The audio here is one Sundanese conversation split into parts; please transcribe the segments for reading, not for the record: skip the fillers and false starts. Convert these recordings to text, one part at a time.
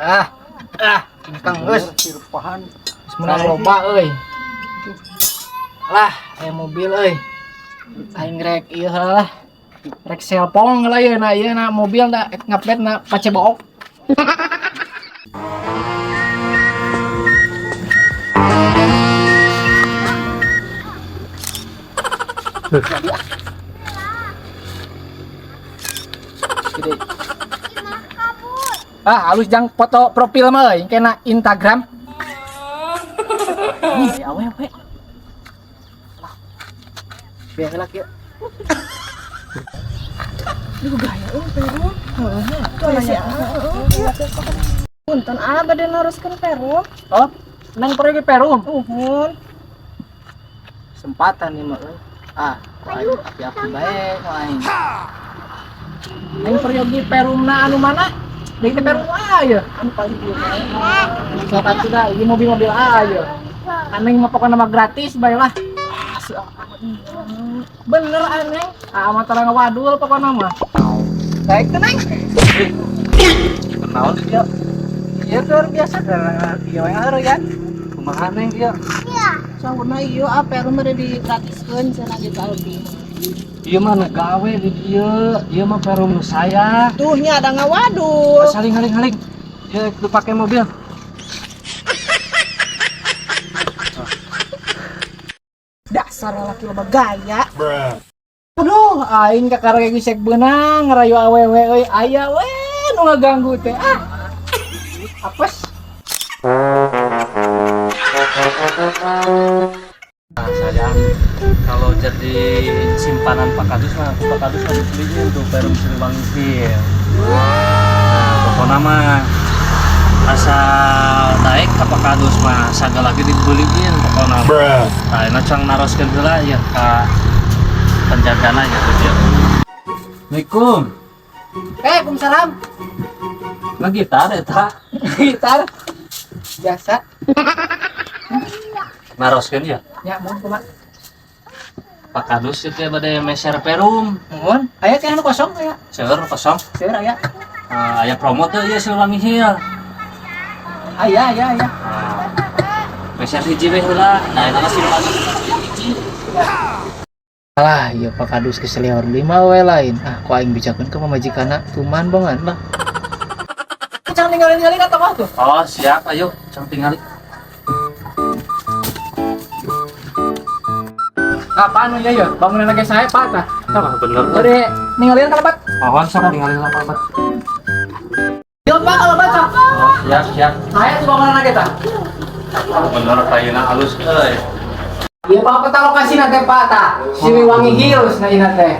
Ah. Ah, ingkang geus. Sirpahan. Geus meunang loba euy. Lah, aya mobil euy. Aing rek ieu heula lah. Rek selpong heula ieu na ieu na mobil na ngupdate na pacebook. Gede. Ah, halus jang foto profil mah euy, kena Instagram. Ih, awewe. Lah. Biar heula kieu. Ini gaya euy perum. Heeh nya. Punten ah bade naroskeun perum. Oh, nang pergi perum. Uhun. Kesempatan nih mah euy. Ah, aing api-api bae ku aing. Aing pergi perumna anu mana? Deui teh perum aya. Anu paling ieu mah. Sok atuh da, ieu mobil-mobil aya. Aneng mah pokona mah gratis bae lah. Ah, si Bener aneng. Ah, mah tara ngawadul pokona mah. Baik teh neng. Kenaon dia? Ieu keur biasa keur ieu we heureuyan. Kumaha neng dia? Saurna ieu ah perum bade digratiskeun cenah gitu Albi. Ieu mah nu gawe di dieu, ieu mah perum nu saya. Tuh nya ada ngawadul. Saling haling haling. Ieu kudu pake mobil. Dasar lalaki loba gaya. Aduh, aing kakara ge gesek beunang ngerayu awewe euy. Aya we nu ngaganggu teh. Ah. Apes. Nah, sayang kalau jadi simpanan Pak Kadus mah, Pak Kadus harus beliin tuh perum Siliwangi Hill. Nah, pokoknya mah asal naik ke Pak Kadus mah sagala lagi dibeliin pokoknya. Nah, ini cang naroskeun heula ya ka penjagana ya tuh dia. Assalamualaikum. Eh, Waalaikumsalam. Ngegitar eta. Gitar. Biasa. Naroskeun ya. Ya, mun kumaha? Pak Kadus itu ya bade meser perum. Mun, aya teh anu kosong aya. Seueur kosong. Seueur aya. Nah, aya promo tuh ya Siliwangi Hill. Aya, aya, aya. Nah, meser hiji we heula. Nah, eta mah Siliwangi hiji. Alah, ieu Pak Kadus geus lieur lima we lain. Ah, ku aing bicakeun ka pamajikanna tuman bongan lah. Cang ninggalin-ninggalin ka tokoh tuh. Oh, siap, ayo, cang tingali. Apaan ya ya? Bangunan lagi saya Pak tah. Wah, bener. Udah ninggalin ka lebat. Mohon sok tingali lah Pak. Yo Pak, kalau baca. Oh, siap, siap. Saya tuh bangunan lagi tah. Oh, bener kayaknya halus euy. Iya Pak, peta lokasi nanti Pak tah. Siliwangi Hills na ieu teh.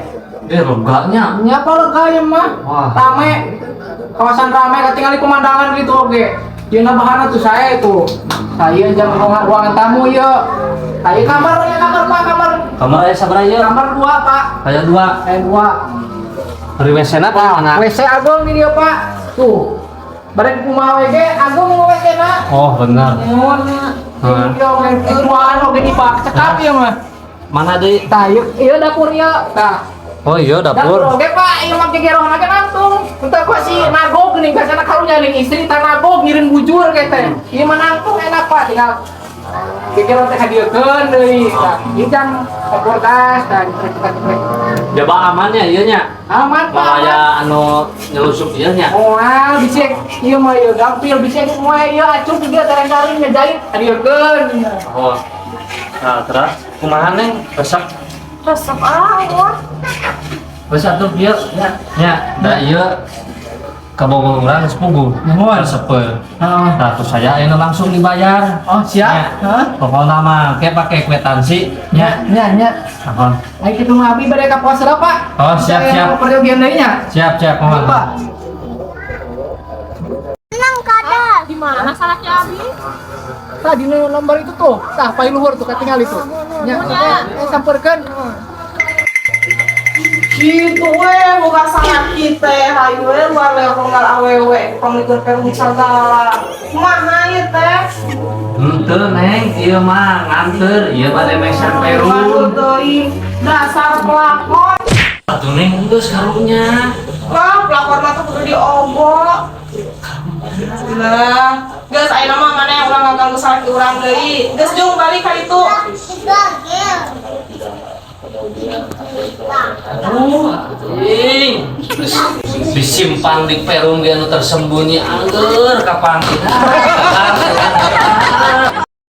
Eh, leganya. Nya apa lega ya mah? Wah. Rame. Kawasan rame ketinggalan pemandangan gitu oke. Ieu na bahana tuh saya tuh. Saya jam ruangan tamu ya. Saya kamar ya kamar Pak, kamar. Kamar aya sabaraha ieu? Kamar dua Pak. Aya dua. Saya dua. Dari WC-na Pak mana? WC agung ini dia Pak. Tuh. Bareng kumaha we ge agung WC na. Oh, bener. Mun. Hmm. Ieu oge ruangan oge di Pak. Cekap ieu mah. Mana deui? Tah, ieu ieu dapur ieu. Tah. Oh, iya Dapur dapur. oge Pak, ieu mah gegerohan ge nangtung. Entah kok si nagog geuning biasana karunya ning istri tanagog ngirim bujur ge teh. Ieu mah nangtung enak Pak, tinggal gegerohan teh hadieukeun deui. Tah, ieu jam dapur gas dan trek-trek. Jaba amannya ieu nya. Aman Pak. Mau Aman. aya anu nyelusup ieu nya. Moal bisa ieu mah ieu gampil bisa moal ieu acuk dia tareng-tareng ngejahit hadieukeun. Oh. Nah, terus kumaha neng? Resep Resep ah wah. Wes atuh ieu Ya. nya da ieu kabogoh urang geus puguh. Nuhun. Resep. Heeh. Nah, terus saya ayeuna langsung dibayar. Oh, siap. Ya. Heeh. Pokokna mah ke pake kwitansi Nya, nya. nya, nya. Mohon. Ayo kitu mah abi bade ka pos Pak. Oh, siap, siap. Perjogian deui nya. Siap, siap, mohon. Pak. Di mana salahnya Abi? Tadi nomor itu tuh, tah paling luhur tuh katingal itu. Nya, sampeurkeun. Gitu we bukan salah kita hayu we luar leher awewe pangikeun perum sagala. Kumaha ieu teh? Henteu neng, ieu mah nganter, ieu bade meser Aduh perum. teuing dasar pelakon. Atuh neng geus karunya. Lah pelakon mah tuh kudu diobok. Lah, geus, ayeuna mah maneh ulah ngaganggu salaki urang deui. Geus, jung, balik ka ditu. Aduh, anjing. Terus disimpan di perum ge anu tersembunyi, angger kapan.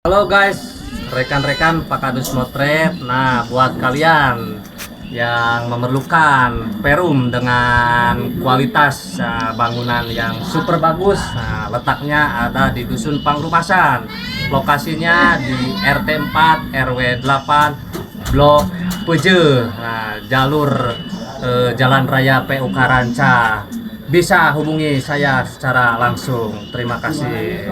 Halo guys, rekan-rekan Pak Kadus Motret. Nah, buat kalian yang memerlukan perum dengan kualitas bangunan yang super bagus, nah, letaknya ada di Dusun Pangrumasan. Lokasinya di RT 4 RW 8 Blok Peje. Nah, jalur Jalan Raya PUK Ranca. Bisa hubungi saya secara langsung. Terima kasih.